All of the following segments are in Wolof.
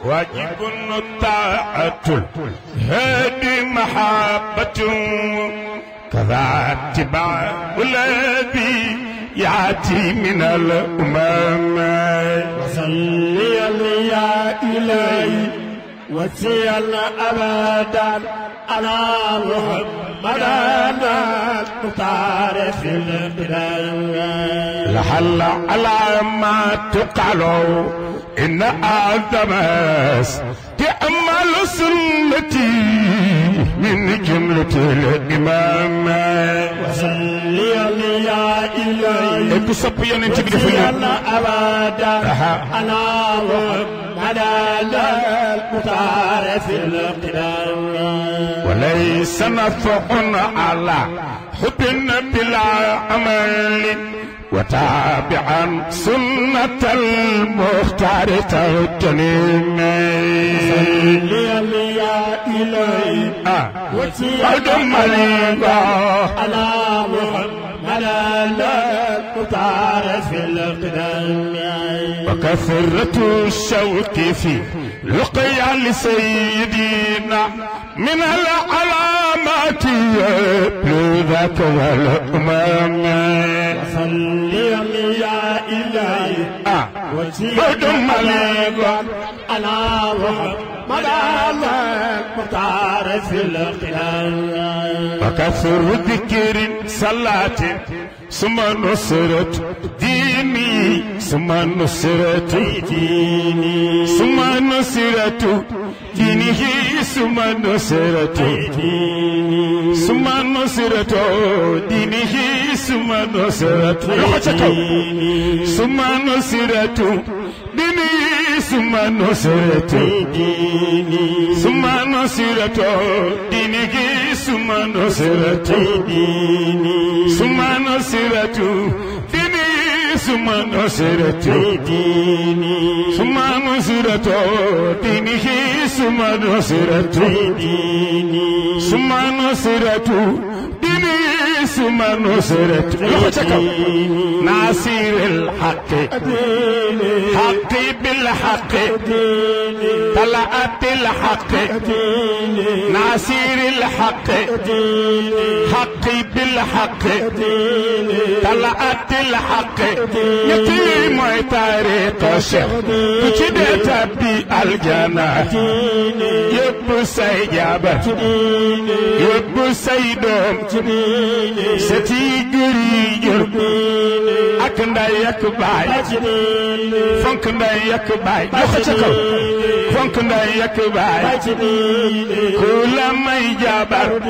واجب الطاعة هادي محبة كذا اتباع الذي يأتي من الأمم وصلي يا إلهي وسيل أبدا على محمد المختار في البلاد لحل على ما تقالوا إن آدم تأمل سنتي من جملة الإمام وصلي يا إلهي تصبيا انت وسيل أبدا على محمد المختار في البلاد وليس نفع على حب بلا عمل وتابعا سنة المختار تغتنم صلي يا إلهي ودم على محمد المختار في القدم وكثرة الشوق في لقيا لسيدنا من العلامات يبلو ذاك والأمام صلي يا إلهي ودم على محمد المختار في القدم وكثر ذكر صلاة ثم نصرة ديني ثم نصرة ديني ثم نصرة دينه ثم نصرة ديني ثم نصرة دينه ثم نصرة ديني ثم نصرة ديني ثم نصرة ديني ثم نصرة دينه ثم نصرة ديني ثم نصرة ديني ثم نصرة ديني ثم نصرة دينه ثم نصرة ديني ثم نصرة ديني ثم نصرة ناصر الحق حق بالحق طلعت الحق ناصر الحق حق بالحق طلعت الحق يتيم طريق الشيخ تجد تبي الجنة يبو سيجابة يبو سيدوم ستي جريجر أكندا يكباي فانكندا يكباي يخشكم فانكندا يكباي كل ما يجابر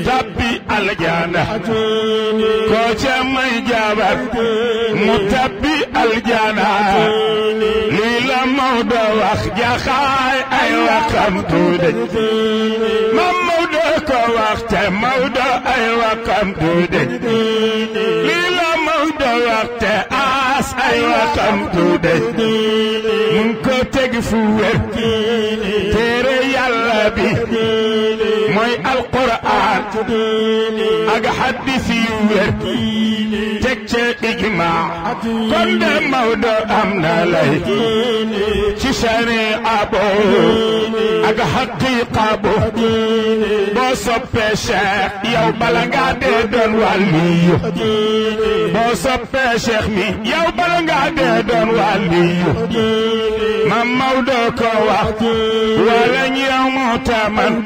تبي الجنة كوشا ما يجابر متبي الجنة ليلا مودا وخجا خاي أي وقم تودي ما مودا كو وقت مودا أي وقم تودي ليلا مودا وقت آس أي وقم تودي منكو تقفوه تيري يالا بي موي القرآن أغا حدثي وير تكتش إجماع كل مودا أمنا لي تشاري أبو أغا حقيقة بو بوصب شيخ يو بلنغا دون واليو بوصب شيخ مي يو بلنغا دون واليو ما مودا كوا ولن يموت من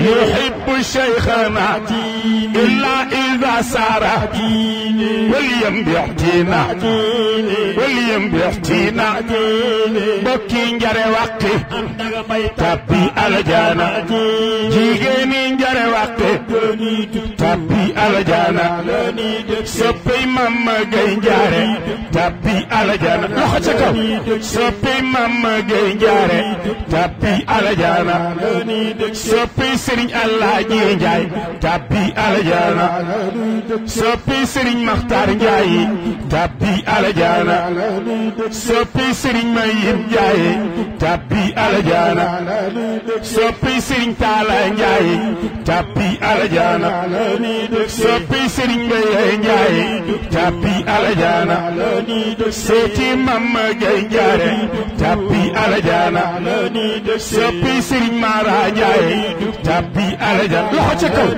يحب شيخنا إلا إذا سار وليم بيحتينا وليم بيحتينا بكين جري وقي تبي الجانا جيجيني جري وقي تبي الجانا سبي ماما جيجاري تبي الجانا لخشكم سبي ماما جيجاري تبي الجانا سبي سرين الله جيجاي تبي الجانا سبي soppi Sëriñ Maxtaar Njaay tabbi aljaana soppi Sëriñ Mayib Njaay tabbi aljaana soppi Sëriñ Taala Njaay tabbi aljaana soppi Sëriñ Mbaye Njaay tabbi aljaana seeti Mamma Gay Njaare tabbi aljaana soppi Sëriñ Mara Njaay tabbi aljaana loxo ca kaw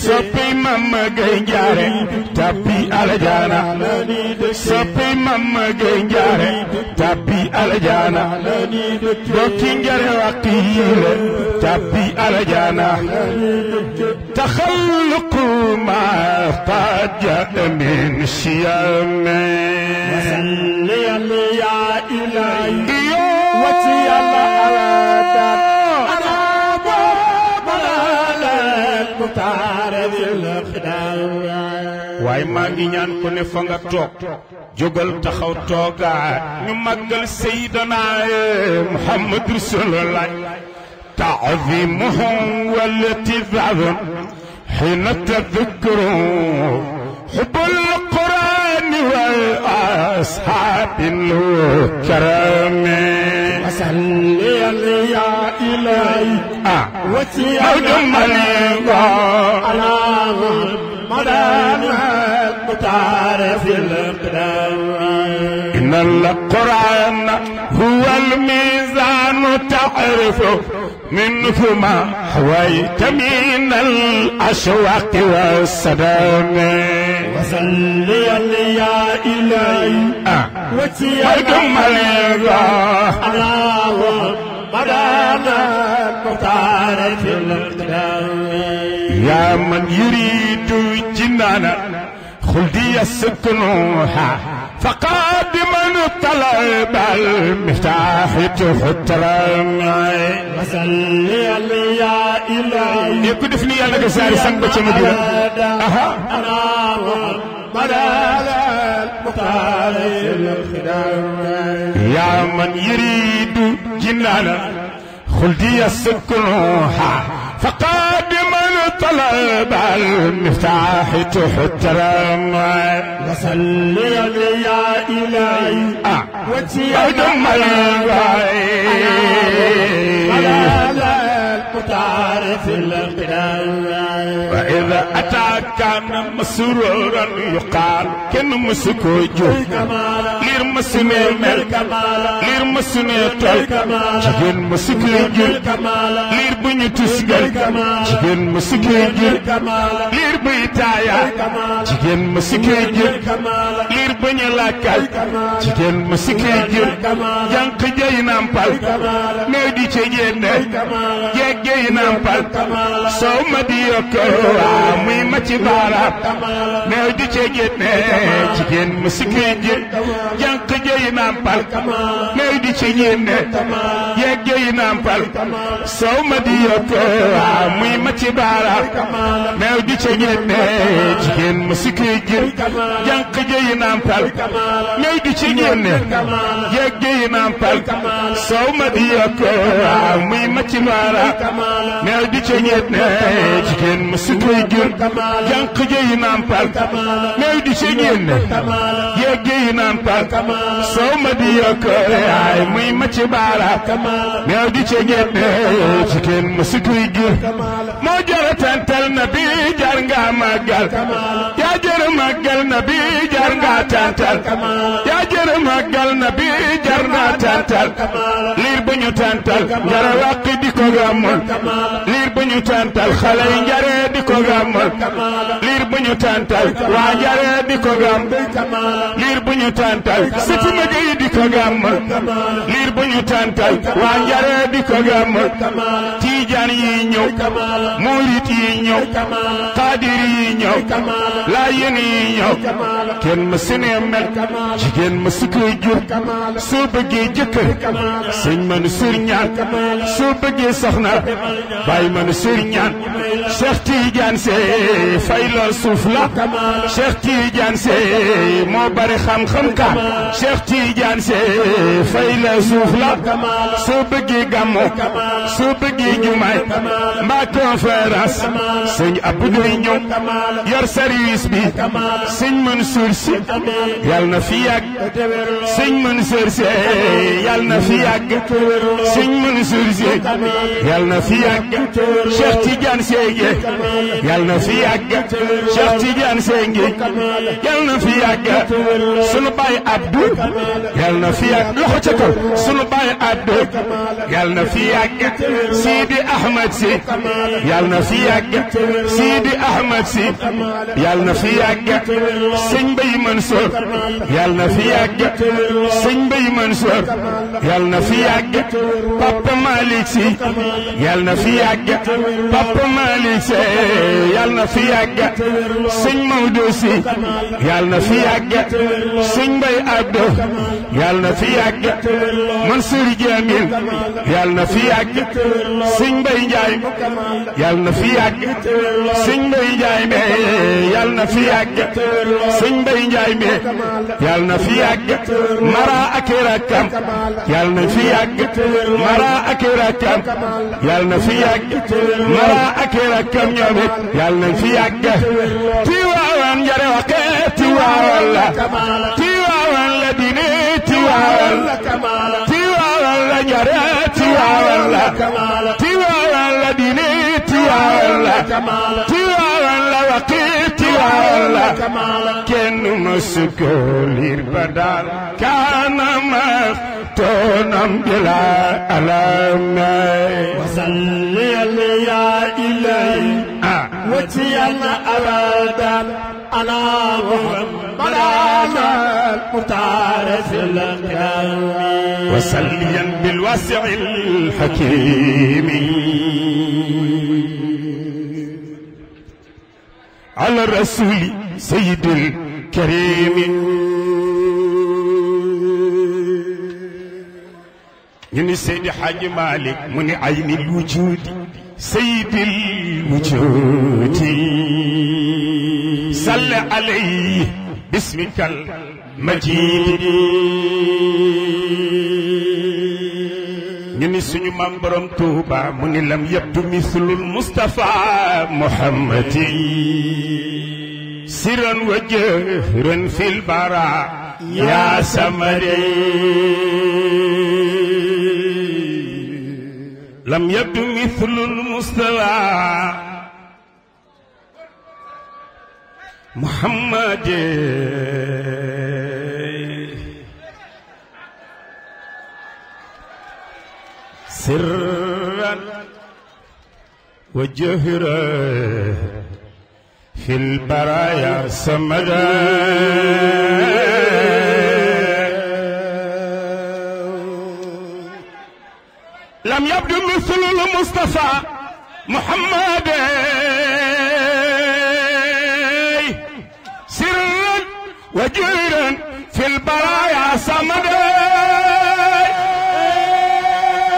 soppi Mamma Gay Njaare tabbi aljaana soppi Mamma Gay Njaare tabbi aljaana dokki Njare waqiile tabbi aljaana taxalluqu ma qad jaa min siyame وسلم يا إلهي وتي الله أنا مرالا المختار ذي الخدام waaye maa ngi ñaan ko ne fa nga toog jógal taxaw toogaa ñu màggal Seydina Muhammad Rasulullah ta'zimuhu waltizam hina tadhakkaru hubbul Qur'an wal ashabil kiram وسلم يا إلهي وتي على مدانا المختار في القدام إن القرآن هو الميزان تعرف منه ما حويت من الأشواق والسلام وسلم يا إلهي وتي على مدانا المختار في القدام يا من يريد جنانا خلدي يسكنوها فقد من طلب المفتاح تفترم وسلم يا إلهي يكون فيني أنا كساري سنبت مدينة أنا مدالا المختار في الخدام يا من يريد جنانا خلدي يسكنوها فقد من طلب المفتاح تحترم وسلم يا إلهي وتي على المختار في القدام وإذا أتاك كان مسرورا يقال كن مسكوجو لير مسني مل لير مسني تول جين مسكوجو لير بني تسجل جين مسكوجو لير بيتايا جين مسكوجو لير بني لاكال جين مسكوجو جانك جاي نامبال ميدي تجين جاي نامبال سوما ديوكو muy macci baaraam meew di ca génne jigéen mu sikkee jël jànq jëy nampal meew di ca génne yeeg jëy nampal soow ma di yokk muy macci baaraam meew di ca génne jigéen mu sikkee jël jànq jëy nampal meew di ca génne yeeg jëy nampal soow ma di yokk muy macci baaraam meew di ca génne jigéen mu sikkee jël jànq jëy nampal meew di ci génne yeeg jëy nampal soow ma di yokk ay muy macci baaraam meew di ci génne jigéen mu sikkuy jur moo jara tantal na bi jar nga màggal yaa jara màggal na bi jar nga tantal yaa jara màggal na bi jar nga tantal liir bu ñu tantal njara wàqi di ko gàmmul liir bu ñu tantal xale yi njare di ko gàmmul liir bu ñu tantal waa njare di ko gàmm liir bu ñu tantal sëti maga yi di ko gàmmul liir bu ñu tantal waa njare di ko gàmmul tiijaan yi ñëw murit yi ñëw xaadir yi ñëw laayeen yi ñëw kenn ma sene mel jigéen ma sukkoy jur soo bëggee jëkkër sëñ Mansour ñaan soo bëggee soxna bàyyi Mansour ñaan Cheikh Tidiane Sy fay la suuf la Cheikh Tidiane Sy moo bari xam-xam ka Cheikh Tidiane Sy fay la suuf la soo bëggee gàmmu soo bëggee jumaay mbaa conférence sëñ Abdou ñëw yor service bi sëñ Mansour Sy yàlla na fi yàgg sëñ Mansour Sy yàlla na fi yàgg sëñ Mansour Sy yàlla na fi yàgg Cheikh Tidiane Sy yàlla na fi yàgg Cheikh Tidiane Sy yàlla na fi yàgg sunu baay Abdou yàlla na fi yàgg loxo ca kaw sunu baay Abdou yàlla na fi yàgg Sidi Ahmed Sy yàlla na fi yàgg Sidi Ahmed Sy yàlla na fi yàgg sëñ Mbaye Mansour yàlla na fi yàgg sëñ Mbaye Mansour yàlla na fi yàgg Papa Malick Sy yàlla na fi yàgg Papa Malick Sy yàlla na fi yàgg sëñ Maodo Sy yàlla na fi yàgg sëñ Mbaye Abdou yàlla na fi yàgg Mansour Jamil yàlla na fi yàgg sëñ Mbaye Ndiaye yàlla na fi yàgg sëñ Mbaye Ndiaye me yàlla na fi yàgg sëñ Mbaye Ndiaye me yàlla na fi yàgg Mara ak rakam yàlla na fi yàgg Mara ak rakam yàlla na fi yàgg Mara ak rakam ñoom it yàlla na fi yàgg Tiwaawan njare waxe Tiwaawan la Tiwaawan la dine Tiwaawan Tiwaawan la njare Tiwaawan la Tiwaawan la dine Tiwaawan la Tiwaawan la waxe Tiwaawan la kenn mësu ko liir ba daal kaana maktoonam bila alamay wasalli ya ilahi wajiyana abadan ala muhammadana mutar fil qiyam wasalliyan bil wasi'il hakim على الرسول سيد الكريم من سيد حاج مالك من عين الوجود سيد الوجود صل عليه باسمك المجيد ñu ni suñu maam borom Tuuba mu ni lam yabdu mislul Mustafa Muhammadi sirran wa jahran fil bara ya samari lam yabdu mislul Mustafa Muhammadi سرا وجهرا في البرايا سمدا لم يبدو مثل المصطفى محمد سرا وجهرا في البرايا سمدا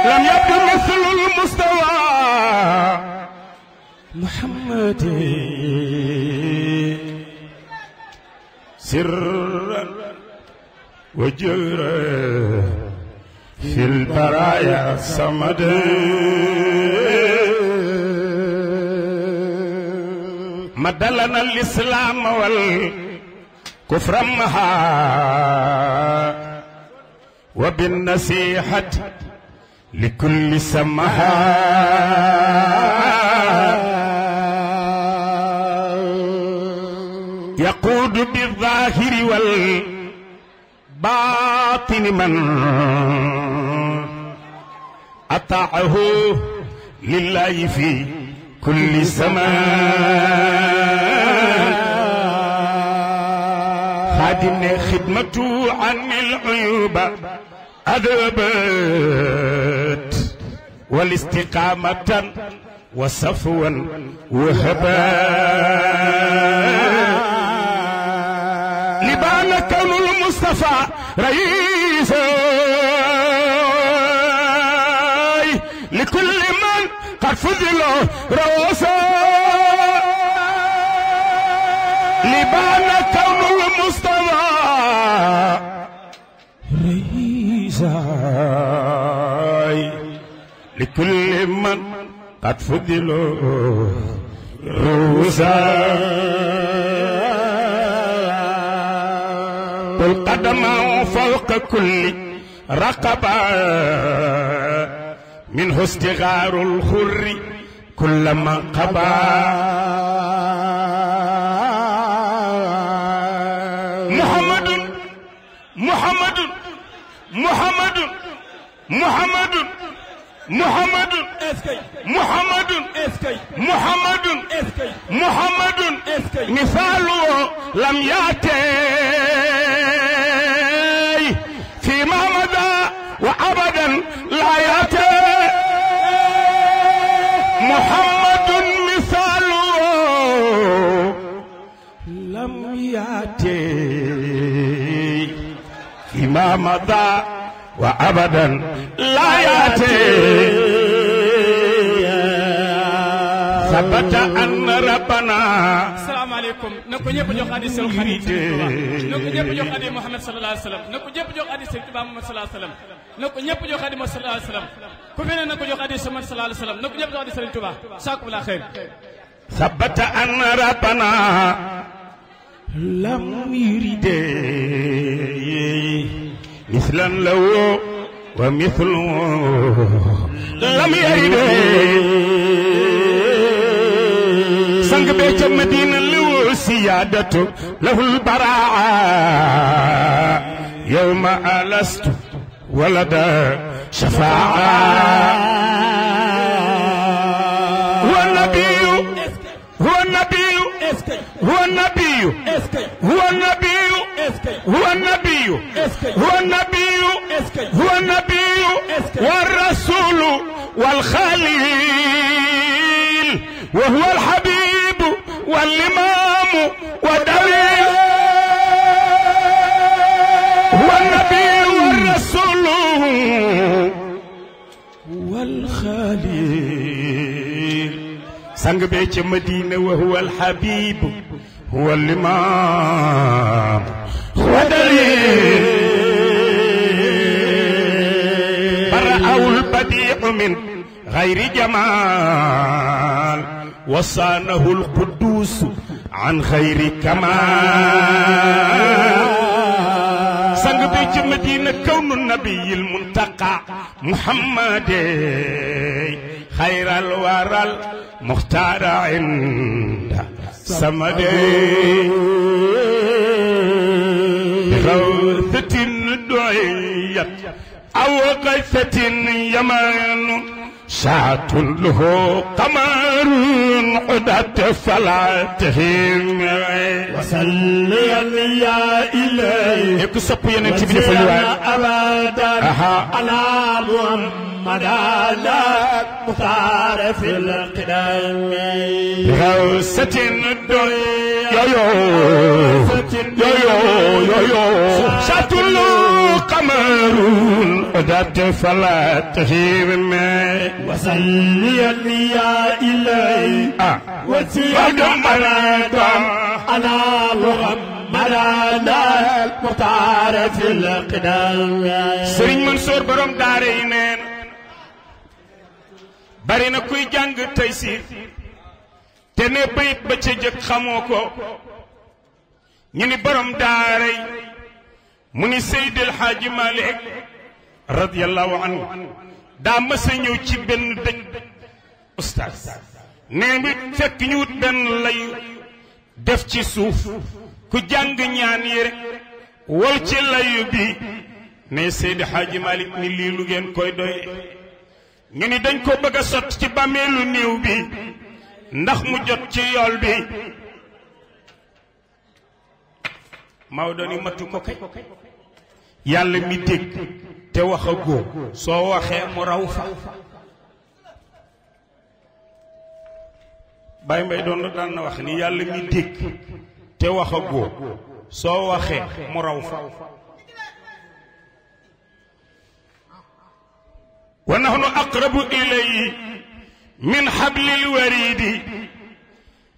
لم يبدو مثل المستوى محمد سرا وجهرا في البرايا صمدا مد لنا الإسلام والكفر معا وبالنصيحة لكل سمحة يقود بالظاهر والباطن من أطاعه لله في كل زمان خادم خدمته عن العيوب أدبت والاستقامة وصفوا وهبا لبان كون المصطفى رئيس لكل من قد فضلوا رؤوسا لبان كون المصطفى رئيسا لكل من قد فضلوا رؤوسا والقدم فوق كل رقبة منه استغار الخر كل منقبة محمد محمد محمد محمد محمد محمد محمد محمد مثاله لم يأتي فيما مضى وأبدا لا يأتي محمد مثاله لم يأتي فيما مضى وأبدا لا يأتي ثبت أن ربنا السلام عليكم نكو ñepp jox hadith sel kharit nako ñepp jox hadith Muhammad sallallahu alayhi wasallam nako ñepp jox hadith Sëriñ Tuubaa Muhammad sallallahu alayhi wasallam nako ñepp jox hadith Muhammad sallallahu alayhi wasallam ku fene nako jox hadith Muhammad sallallahu alayhi wasallam nako ñepp jox hadith Sëriñ Tuubaa sakum la khair ثبت أن ربنا لم يريد مثلا له ومثله لم يرد سنگ بيت مدينة له سيادته له البراعة يوم ألست ولد شفاعة هو النبي هو النبي هو النبي هو النبي هو النبي هو النبي هو النبي والرسول والخليل وهو الحبيب والإمام والدليل هو النبي والرسول والخليل سانغ بيت مدينة وهو الحبيب هو الإمام ودليل برأه البديع من غير جمال وصانه القدوس عن غير كمال سانغ بيت مدينة كون النبي المنتقى محمد خير الورى المختار عند سمد بغوثة دعيت أو غيثة يمان شاة له قمر عدت فلا تهم وصلي يا إلهي يكسب ينتبه لفلوان أبدا على محمد على مختار في القدام بغوثة يو شاة له قمر عدت فلا تهم وصلي يا إلهي وسيد أنا محمد على المختار في القدام Sëriñ Mansour borom daara yi neen bari na kuy jàng Taysiir te ne bayit ba ca jëkk xamoo ko ñu ni borom daara yi mu ni Seydi El Hadji Malick radiyallahu anhu daa mës a ñëw ci benn dëj ustaas nee bi fekk ñu wut benn lay def ci suuf ku jàng ñaan yi rek wol ci layu bi ne Seydi Hadji Malick ni lii lu ngeen koy doy ñu ni dañ ko bëgg a sotti ci bàmmeelu néew bi ndax mu jot ci yool bi Maodo ni matu ko kay yàlla mi dégg te wax a góor soo waxee mu raw fa Baye Mbaye doon na daan na wax ni yàlla mi dégg te wax a góor soo waxee mu raw fa ونحن أقرب إليه من حبل الوريد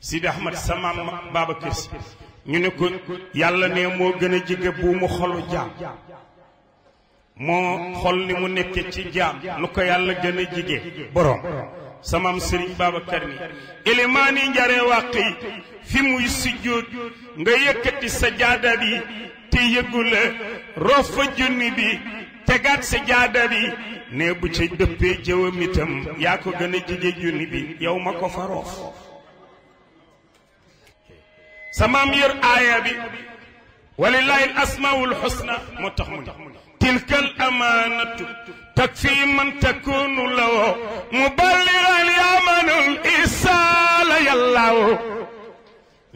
سيد أحمد سمام بابا كرسي ñu ne ko yàlla ne moo gën a jege bu mu xolu jaam moo xol ni mu nekke ci jaam nu ko yàlla gën a jege borom samam Sëriñ Babacar ni élimaani njare wàqi fi muy sujjóot nga yëkkati sa jaada bi te yëgu la roof fa junni bi tegaat sa jaada bi ne bu ca dëppee jëwam itam yaa ko gën a jege junni bi yow ma ko fa roof samaam yër aaya bi walillahi al asmaul husna moo tax mu tilka al amanatu takfi man takunu law muballiran yamanul isala yàllaaw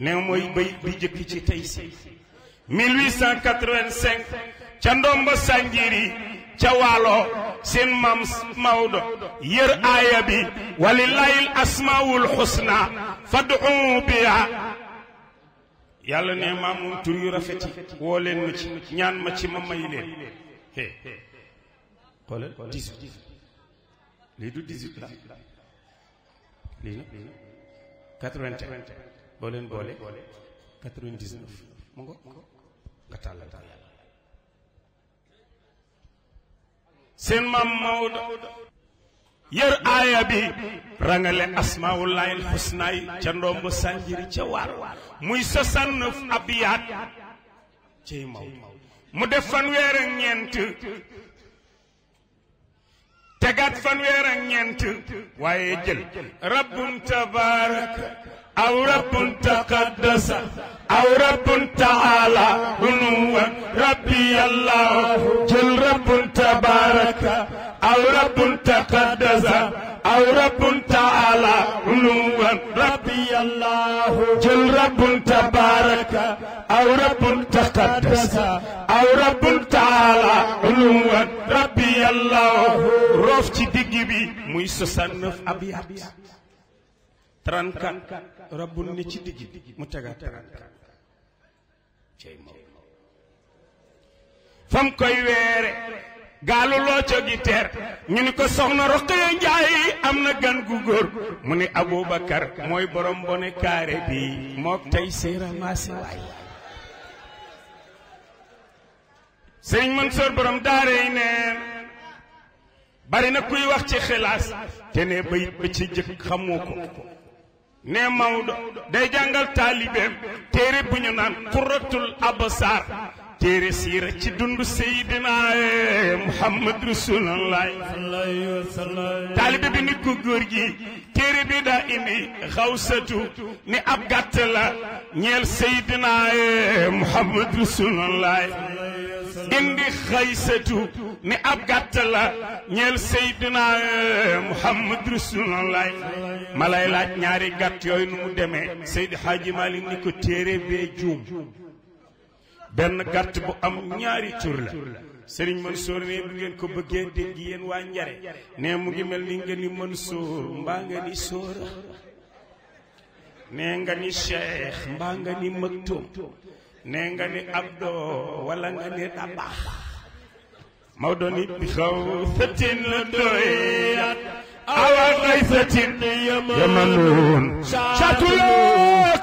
ne mooy bay bi jëkk ci tey si 1885 ca ndomba Sanjiri ca waalo seen maam Maodo yër aaya bi walillahi al asmaul husna fad'u biha yàlla ne maa moom tur yu rafet yi woo leen ma ci ñaan ma ci ma may leen xoolal 18 lii du 18 la lii nag 81 boo leen boole 99 mu nga tàllal yàlla seen maam Maodo yër aaya bi rangale asmaullahi alxusna yi ca ndombo Sanjiri ca waar muy 69 abiyaat cey Maodo mu def fanweer ak ñeent tegaat fanweer ak ñeent waaye jël rabbun tabaraka aw rabbun taqaddasa aw rabbun taala unuwan rabbi allah jël rabbun tabaraka aw rabbun taqaddasa aw rabbun taala unuwan rabbi allah jël rabbun tabaraka aw rabbun taqaddasa aw rabbun taala unuwan rabbi allah roof ci digg bi muy 69 abiyat 34 rabbun ne ci digg mu tegaat 34 cey moom fam koy weere gaalu loo cogi teer ñu ni ko soxna Roqaya Njaay am na gan gu góor mu ni Aboubacar mooy borom bone kaare bi mook tey séera maase waay Sëriñ Mansoor borom daare yi neen bari na kuy wax ci xilaas te ne bayit ba ci jëkk xamoo ko ne Maodo day jàngal taalibeem téere bu ñu naan Qurratul Absar téere siira ci dundu Seydina Muhammad Rasulullah taalibe bi nit ko góor gi téere bi daa indi xawsatu ni ab gàtt la ñeel Seydina Muhammad Rasulullah indi xaysatu ni ab gàtt la ñeel Seydina Muhammad Rasulullah ma lay laaj ñaari gàtt yooyu nu mu demee Seydi Hadji Malick ni ko téere bee juum benn gàtt bu am ñaari tur la Serigne Mansour ne bu ngeen ko bëggee dégg yéen waa Njare ne mu ngi mel ni nga ni Mansour mbaa nga ni Sóora ne nga ni Cheikh mbaa nga ni Maktoum ne nga ni Abdo wala nga ni Dabax Maodo ni bi xaw sëtin la doyat awa qaysatin yamanun shatula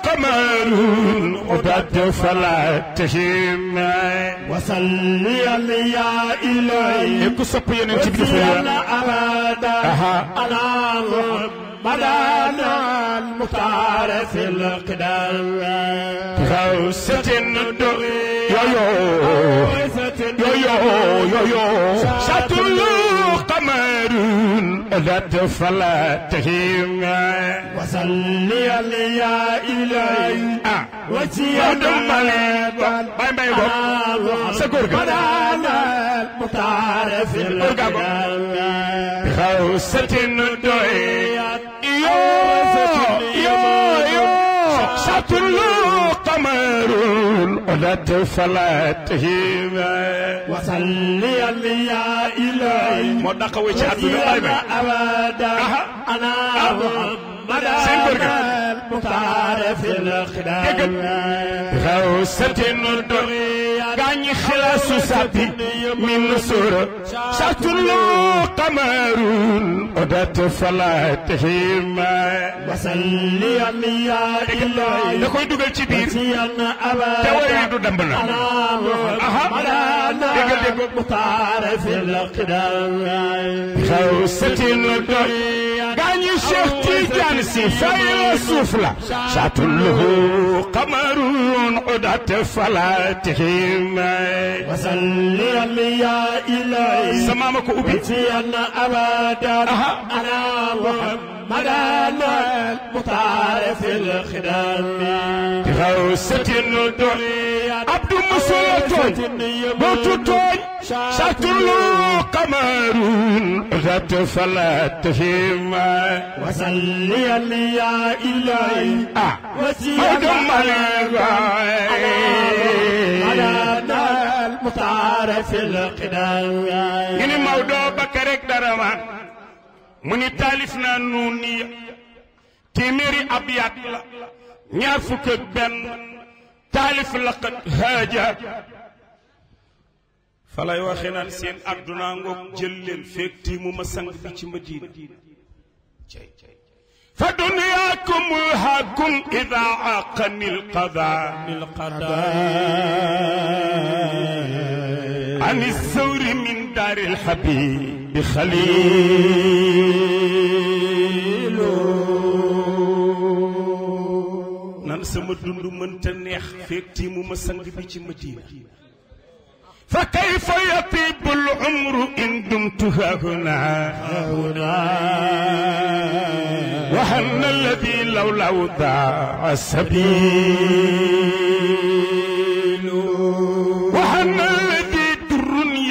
qamarun udat falatihim wasalli ya ilahi ku sopp yonent bi ya abada ana مدانا المختار في القدام غوثة يو شاتل قمر ذات فلاتهم وصلي يا إلهي وسيد الملك مدانا المختار في القدام غوثة شاتل قمر ذات فلاتهم وصلي يا إلهي مدقوي شاتل أبدا أنا مدانا المختار في الخدام غوثة الدر غاني خلاص سابي من سورة ساتلو قمرون أدت فلاتهم وصلي يا إلهي لكوي دوغل تي بير وسيانا أبدا توايدو دمبنا على المختار في الخدام غوثة الدر غاني شيخ تيجان سي فايل سفلا ساتلو قمرون أدت فلاتهم وصلي يا إلهي سمامك أبي وسيانا أبدا على محمد المختار في الخدام غوثة الدر عبد مسلطون موتوتون ساتلو قمرون ذات فلاتهم وصلي يا إلهي وسيانا على المختار في القدام إني موضوع بكرك درمان مني تالفنا نوني تيميري أبيات نيافك بن تالف لقد هاجا فلا يوخينا سين أردنا نغوك جلل فيك تيمو مسانك بيش مدينة فدنياكم الهاكم إذا عاقني القضاء عن الزور من دار الحبيب خليل ننسى مدن من تنيخ فيك تيمو مسانك بيش مدينة فكيف يطيب العمر إن دمت هنا وهن الذي لولا ضاع السبيل وهن الذي در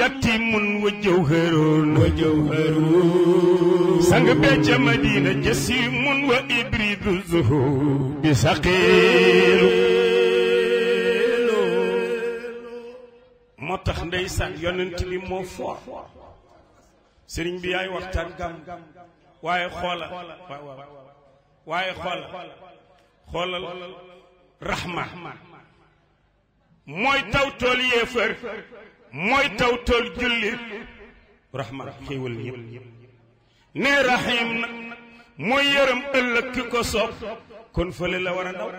يتيم وجوهر سنگ بيج مدينة جسيم وإبريد الزهور بسقيل motax ndeysaan yonent bi moo foor sëriñ bi yaay waxtaan gam waaye xoolal rahma mooy taw tool yéefar mooy taw tool jullit rahma xéewal ñëpp ne rahim na mooy yërëm ëllëg ki ko soob kon fële la war a daw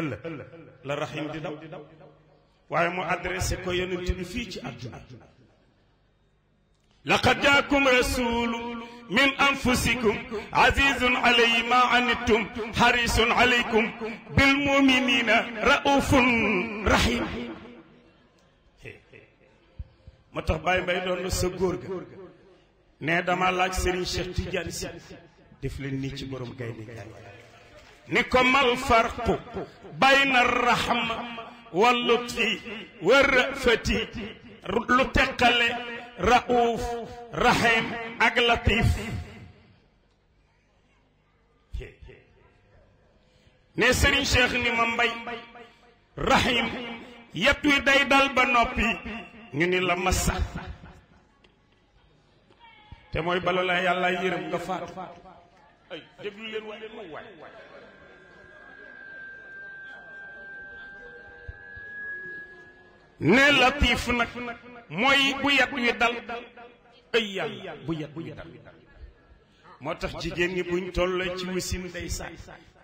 ëllëg la rahim di daw waaye mu adressé ko yonent bi fii ci àdduna laqad jaakum rasulun min anfusikum azizun alayhi ma anittum harisun alaykum bil muminina raufun rahim moo tax Baye Mbaye doon na sa góor ga ne dama laaj Serigne Cheikh Tidiane Sy def leen nii ci borom Gaynde Njaay ni ko mal farqu bayna rahma واللطفي والرأفتي لتقل رؤوف رحيم أك لطيف نسرين شيخ نمام باي رحيم يتوي داي دال با نوبي ني لا مسا te moy balo la yalla yërëm nga faat ay déglu leen waay ne latif nag mooy bu yat wi dal ay yàlla bu yat wi dal moo tax jigéen ñi buñ tollee ci wasin ndeysaan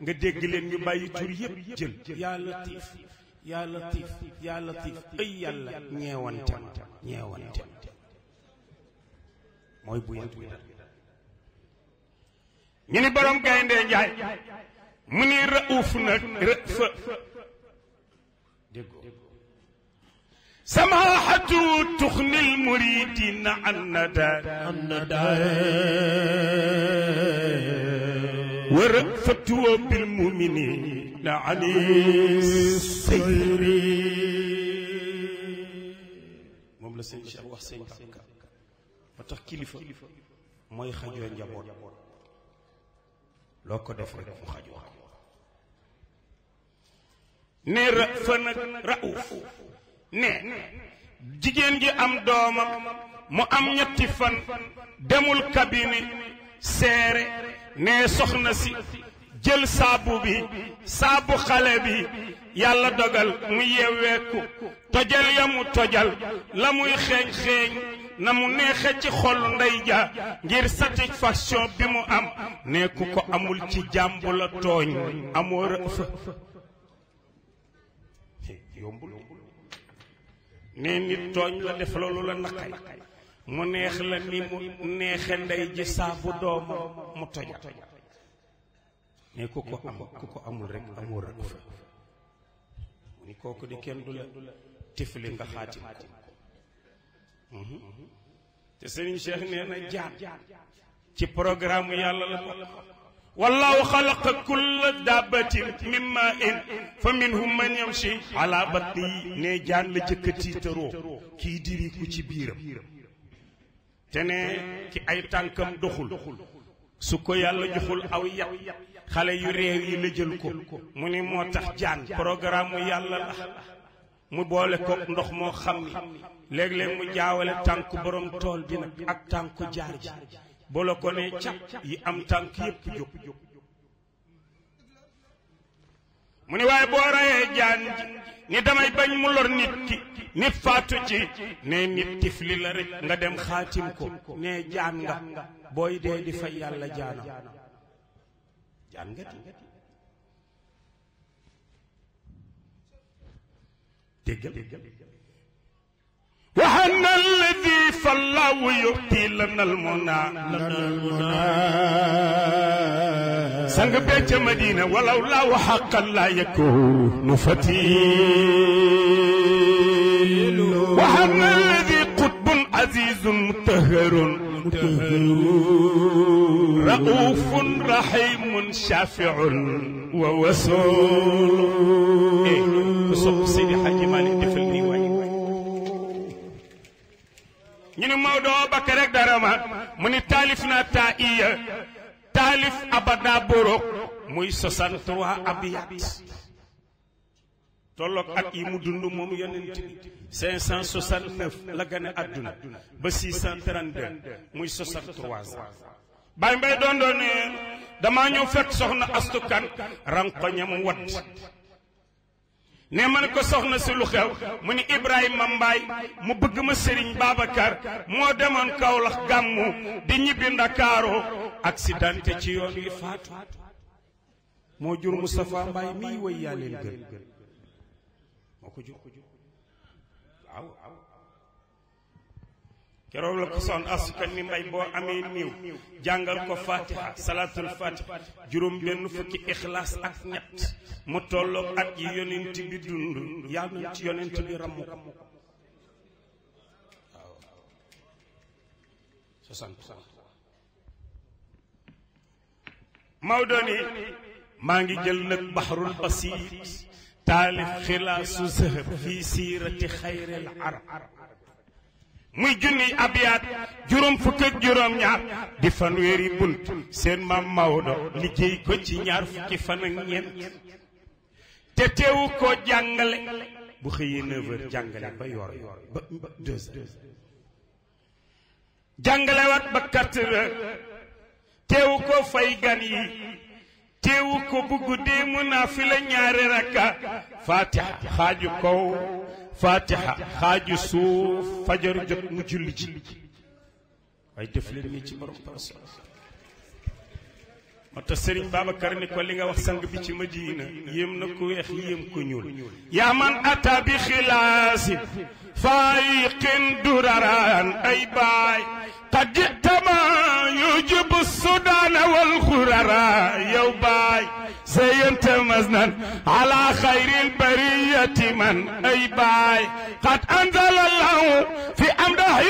nga dégg leen ñu bàyyi tur yépp jël yaa latif yaa latif yaa latif ay yàlla ñeewante mooy bu yat wi dal ñu ni borom Gaynde Njaay mu ni rauf nag rëfa déggoo سماحته تغني المريدين عن ندى ورأفته بالمؤمنين عن السير moom la sëñ Cheikh wax sëñ Bakka ba tax kilifa mooy xajoo njaboot loo ko def rek mu xajoo ne fa nag rauf ne jigéen gi am doomam mu am ñetti fan demul kabine seere ne soxna si jël saabu xale bi yàlla dogal mu yeweeku tojal ya mu tojal la muy xeeñ na mu neexe ci xol ndey ja ngir satisfaction bi mu am ne ku ko amul ci jàmbu la tooñ amoo rëfa yombul ne nit tooñ la def loolu la naqay mu neex la ni mu neexe ndey ji saabu doomu mu tojal ne ku ko amul rek amoo rëfa mu ni kooku di kenn du la tifli nga xaatim ko te Serigne Cheikh nee na jaan ci programme yàlla la bokk wallahu xalaqa kulla dabbatin min ma'in fa minhum man yamshi ala batni ne jaan la jëkk tiitaroo kii diriku ci biiram te ne ki ay tànkam doxul su ko yàlla joxul aw yat xale yu réew yi la jël ko mu ni moo tax jaan programme yàlla la mu boole ko ndox moo xam ni léeg-léeg mu jaawale tànku borom tool bi nag ak tànku jaar ji boole ko ne cap yi am tànk yépp jóg mu ni waaye boo rayee jaan ji ni damay bañ mu lor nit ki nit faatu ci ne nit tifli la rek nga dem xaatim ko ne jaan nga booy dee di fay yàlla jaanam jaan nga déggal وهن الذي فالله يؤتي لنا المنى سنگ بيت مدينة ولو لا حقا لا يكون فتيل وهن الذي قطب عزيز مطهر رؤوف رحيم شافع ووسول وصف سيدي حاجي مالك دفل ñu ni Maodo Bakar rek dara ma mu ni taalif naa taiya taalif abada borok muy 63 abiyat tolloog at yi mu dund moom yonent bi 569 la gane àdduna ba 632 muy 63 ans Baye Mbaye doon ne damaa ñëw fekk soxna astukan rankoñam wat ne man ko soxna si lu xew mu ni Ibrahima Mbaay mu bëgg ma Serigne Babacar moo demoon Kaolack gàmmu di ñibbi Ndakaaro accidenté ci yoon yi faatu moo jur Moustapha Mbaay mii way yaa leen gën moo ko jur waaw keroog la ko soxna asukan ni Mbay boo amee néew jàngal ko fatiha salatul fatiha juróom benn fukki ixlaas ak ñett mu tolloog at yi yonent bi dund yàlla na ci yonent bi ramm ko waaw 60 Maodo ni maa ngi jël nag bahrul basit taalif xilaasu zahab fii siirati xayril arab muy junniy abiyaat juróom fukk ak juróom ñaar di fanweeri bunt seen maam Maodo liggéey ko ci ñaar fukki fan ak ñeent te teewu ko jàngale bu xëyee 9 heures jàngale ba yor ba 2 heures jàngale wat ba 4 heures teewu ko fay gan yi teewu ko bu guddee mu naafila ñaari rakka fatiha xaaju kaw fatiha xaaju suuf fajar jot mu julli ci waaye def leen nii ci borom parasol moo tax Serigne Babacar ni ko li nga wax sang bi ci Madina yéem na ko weex yéem ko ñuul yaa man ata bi xilaasi faayiqin duraran ay baay qad jitama yujibu sudana wal xurara yow baay زينت مزنا على خير البرية من أي باي قد أنزل الله في أمده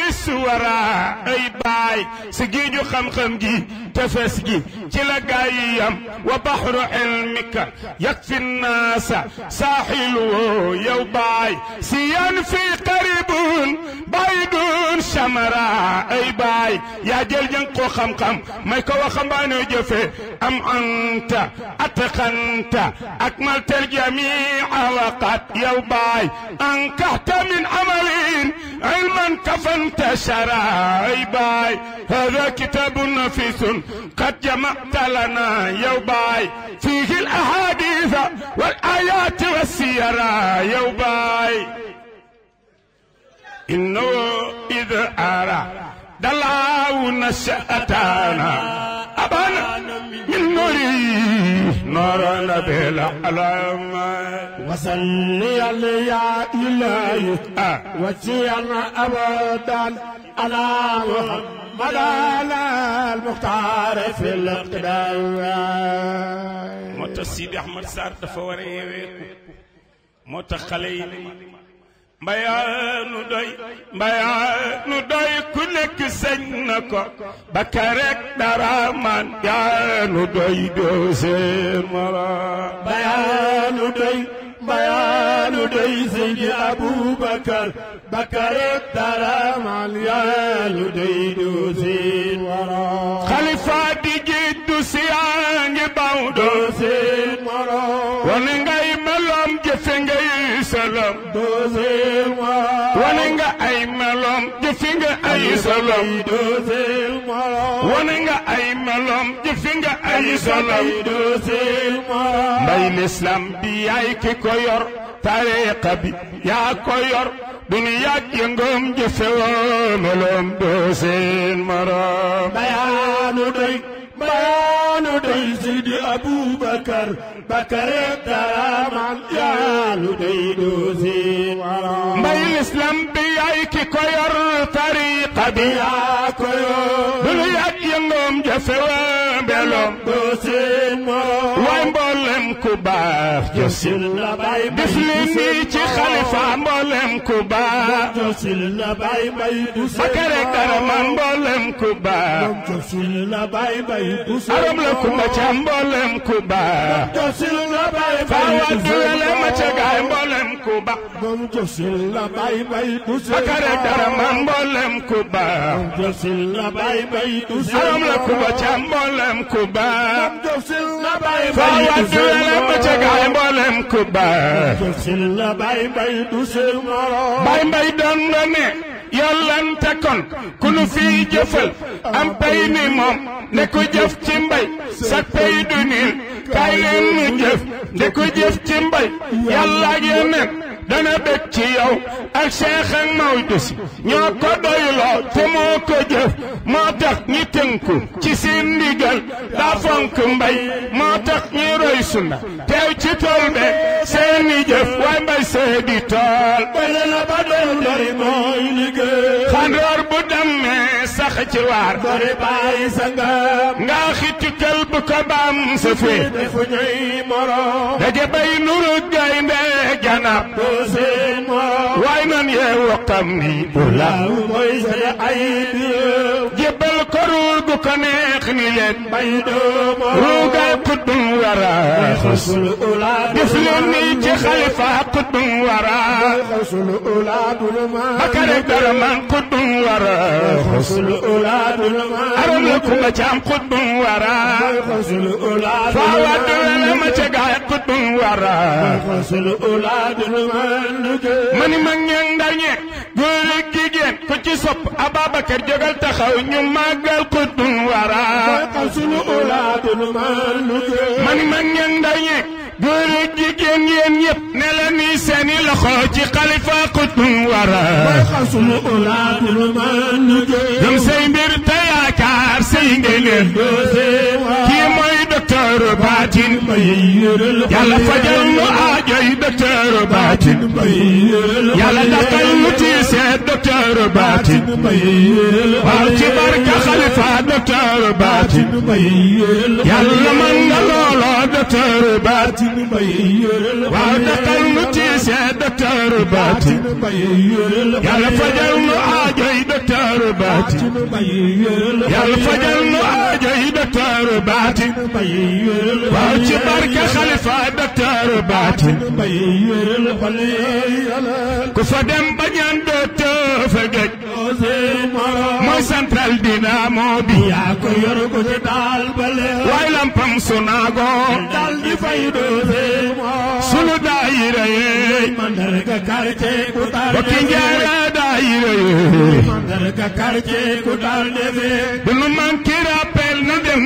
سورا أي باي سجيجو خمخمجي تفسجي تلقايم وبحر علمك يكفي الناس ساحل يو باي سيان في قريب بعيد شمرا أي باي يا جل جنقو خمخم ما يكو خمبانو جفي أم أنت أتقنت أكملت الجميع وقد يوباي أنكحت من عمل علما كفنت شراي باي هذا كتاب نفيس قد جمعت لنا يوباي فيه الأحاديث والآيات والسيرة يوباي إنه إذا أرى دلعوا نشأتنا أبانا من نوري نورنا بالأعلام وصلي يا إلهي وجعلنا أبدا على محمد على المختار في الاقتدام موتا سيدي أحمد سار دفوري موتا خليل mbayaanu doy ku nekk sañ na ko bakka rek dara man yaanu doy doo seen moroom mbayaanu doy Seydi Aboubacar bakka rek dara man yaanu doy doo seen moroom xalifa di jiddu siyaa ngi baw doo seen moroom wane ngay meloom jëfe ngay salam doo seen moroom wane nga ay meloom jëfe nga ay salam doo seen moroom wane nga ay meloom jëfe nga ay salam doo seen moroom mbay l'islam bi yaay ki ko yor tariqa bi yaa ko yor duniya ak yëngoom jëfe woo meloom doo seen moroom mbayaanu doy Seydi Aboubacar bakka rek dara man yaanu doy doo seen moroom mbay l'islam bi yaay ki ko yor tariqa bi yaa ko yor duniya ak yëngoom jëfe woo meloom doo seen moroom waay mboolem ku baax josil la bay def li nii ci xalifa mboolem ku baax josil la bay du seen bakka rek dara man mboolem ku baax josil la bay du seen aram la kumba ca mboolem ku baax josil la bay faawa duwele ma ca gaay mboolem ku baax josil la bay du seen bakka rek dara man mboolem ku baax josil la bay du seen aram la kumba ca mboolem ku baax josil la bay faawa duwele ma ca gaay mboolem ku baax josil la bay du seen moroom bay mbay doon nga ne yollante kon ku nu fii jëfal am pay ni moom ne ku jëf ci mbay sa pay du niil kaay leen nu jëf ne ku jëf ci mbay yàlla ak yeneen dana bëgg ci yow ak Cheikh ak Maodo si ñoo ko doyloo te moo ko jëf moo tax ñi tënku ci seen ndigal daa fonk mbay moo tax ñi roy sunna teew ci tool be seeni jëf waay mbay seedi tool bale la ba doon lori mooy liggéey xandoor bu demee sax ci waar bari bàyyi sa ngam nga xiti kël bu ko baam sa fee defu ñuy moroom daje bay nuru gaynde janab doo seen moroom waay nan yeewu xam ni bu la mooy sa ay diw jébbal ko ruur gu ko neex ni leen bay doo moroom ruugaay xutbum wara xasul ulaad def leen ni ci xalifa xutbum wara xasul ulaadul ma bakka rek dara man xutbum wara xasul ulaadul ma aram la kumba caam xutbum wara xasul ulaadul faawa duwele ma ca gaay xutbum wara xasul ulaadul ma mani mag ñeeg ndaw ñeeg góor ak jigéen ku ci sopp Ababacar jógal taxaw ñu màggal xutbum wara xasul ulaadul ma mani mag ñeeg ndaw ñeeg góor ak jigéen yéen ñëpp ne la nii seeni loxo ci xalifa xutbum wara xasul ulaadul ma gëm say mbir te yaakaar say ngëneel kii mooy docteur Batin yàlla fajal nu aajoy docteur Batin yàlla daqal nu tiise docteur Batin waaw ci barka xalifa docteur Batin yàlla man nga loolo docteur Batin waaw daqal nu tiise docteur Batin yàlla fajal nu aajoy docteur Batin yàlla fajal nu aajoy docteur Batin waaw ci barke xalifa docteur Batin ku fa dem ba ñaan dootoo fa géej mooy central dynamo bi yaa ko yor ko ci daal bale waay lampam sunaago dal di fay doose sunu daayira yeey mandarga quartier ku daal bokki njaara daayira yeey mandarga quartier ku daal defe du nu manki rappel na dem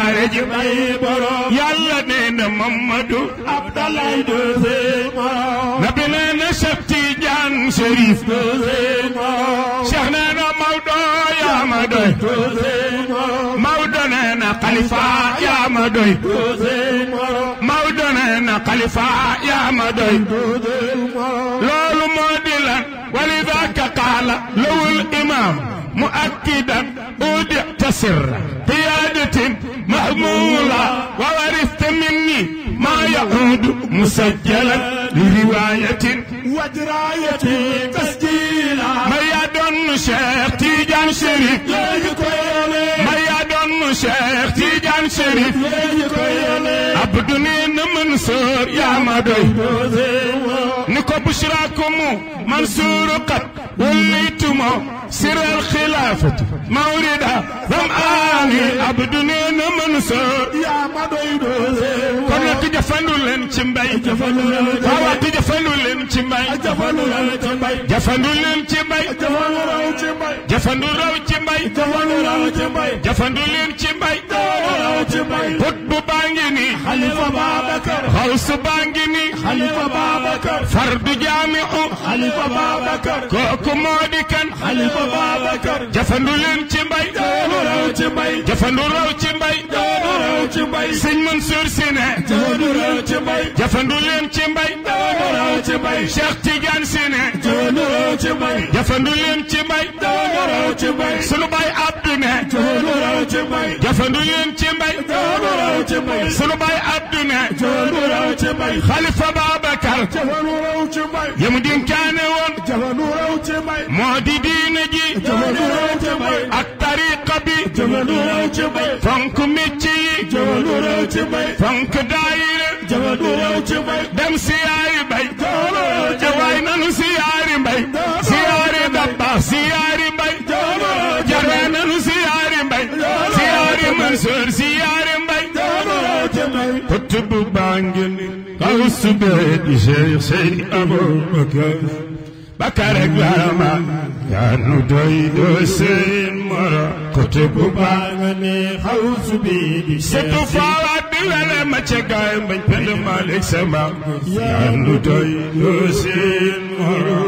siyaare ji may borom yàlla nee na Mamadu Abdalaay dooseey morom nabi nee na Cheikh Tidiane Chérif dooseey morom Cheikh nee na Maodo yaa ma doy dooseey morom Maodo nee na Khalifa yaa ma doy dooseey morom Maodo nee na Khalifa yaa ma doy dooseey morom loolu moo di lan walidaka qaala lawul imaam muakkidan udita sirra qiyadatin mahmula wa warista minni ma yahudu musajjalan li riwayatin wajraayati tasjiila ma yaa doon Cheikh Tidiane Chérif léegi ko yéene ma yaa doon Cheikh Tidiane Chérif léegi ko yéene abdu nee na Mansour yaa ma doy dooseey morom ni ko bushrakumu Mansour qad wallaytumo siral xilaafati mawrida ram'aani abdu nee na Mansour yaa ma doy dooseey morom kon nag jafandu leen ci mbay jafandu leen ci mbay waaw jafandu leen ci mbay jafandu leen ci mbay jafandu leen ci mbay jafandu raw ci mbay jafandu raw ci mbay jafandu raw ci mbay jafandu leen ci mbay jafandu raw ci mbay xutbu baa ngi nii Xalifa Babacar xawsu baa ngi nii Xalifa Babacar fardu jaami'u Xalifa Babacar kooku moo di kan Xalifa Babacar jafandu leen ci mbay jafandu raw ci mbay jafandu raw ci mbay jafandu raw ci mbay sëñ Mansour Sy ne jafandu raw ci mbay jafandu leen ci mbay jafandu raw ci mbay Cheikh Tidiane Sy ne jafandu raw ci mbay jafandu leen ci mbay jafandu raw ci mbay sunu baay Abdou ne jafandu raw ci mbay jafandu leen ci mbay jafandu raw ci mbay sunu baay Abdou ne jafandu raw ci mbay Khalifa Babacar jafandu raw ci mbay yamu dinkaane woon jafandu raw ci mbay moo di diine ji jafandu raw ci mbay ak tariqa bi jafandu raw ci mbay fonk métier yi jafandu raw ci mbay fonk daayira jafandu raw ci mbay dem siyaari bay jafandu raw ci jawaay nanu siyaari mbay siyaari dabba siyaari mbay jaree nanu siyaari mbay siyaari Mansour siyaari mbay kutubu baa ngi ni kawsu bee di Cheikh Seydi Aboubacar Bakar ak Lama yaa nu doy doo seen moro kutubu baa nga ne xawsu bi di surtout faawaat bi wele ma ca gaay bañ pend Malick Sama yaa nu doy doo seen moro